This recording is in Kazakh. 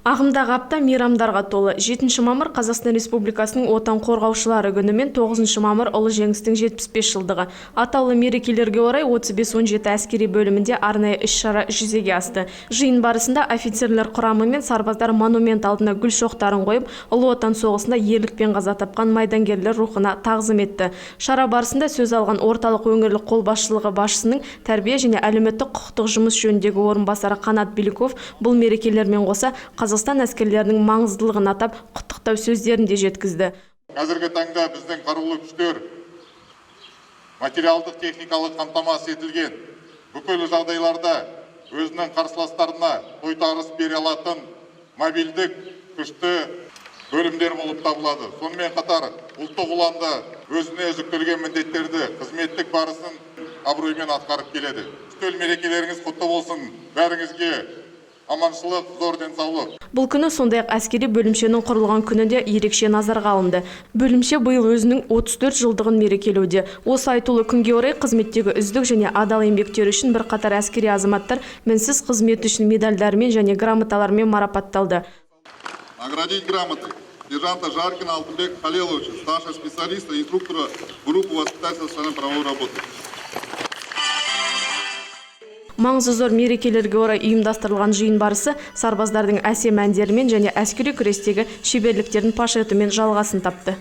Ағымдағы апта мейрамдарға толы. 7 мамыр – Қазақстан Республикасының Отан қорғаушылары күні мен 9 мамыр – Ұлы Жеңістің 75 жылдығы. Атаулы мерекелерге орай 3517 әскери бөлімінде арнайы іс-шара жүзеге асты. Жиын барысында офицерлер құрамы мен сарбаздар монумент алдына гүл шоқтарын қойып, Ұлы Отан соғысында ерлікпен қаза тапқан майдангерлер рухына тағзым етті. Шара барысында сөз алған Орталық өңірлік қолбасшылығы басшысының тәрбие және әлеуметтік құқықтық жұмыс жөніндегі орынбасары Қанат Беликов бұл мерекелермен қоса Қазақстан әскерлерінің маңыздылығын атап, құттықтау сөздерін де жеткізді. Қазіргі таңда біздің қарулы күштер материалдық техникалық қамтамасыз етілген, бүкіл жағдайларда өзінің қарсыластарына тойтарыс бере алатын мобильдік күшті бөлімдер болып табылады. Сонымен қатар ұлттық ұланда өзіне жүктелген міндеттерді қызметтік барысын абыроймен атқарып келеді. Төл мерекелеріңіз құтты болсын, бәріңізге аманшылық, зор денсаулық. Бұл күні сондай-ақ әскери бөлімшенің құрылған күні де ерекше назарға алынды. Бөлімше биыл өзінің 34 жылдығын мерекелеуде. Осы айтулы күнге орай қызметтегі үздік және адал еңбектері үшін бірқатар әскери азаматтар мінсіз қызметі үшін медальдармен және грамоталармен марапатталды. Наградить грамотой сержанта Жаркина Алтынбека Халеловича, старшего специалиста и инструктора группы воспитательно правовой работы. Маңызы зор мерекелерге орай ұйымдастырылған жиын барысы сарбаздардың әсем әндерімен және әскери күрестегі шеберліктерін паш етумен жалғасын тапты.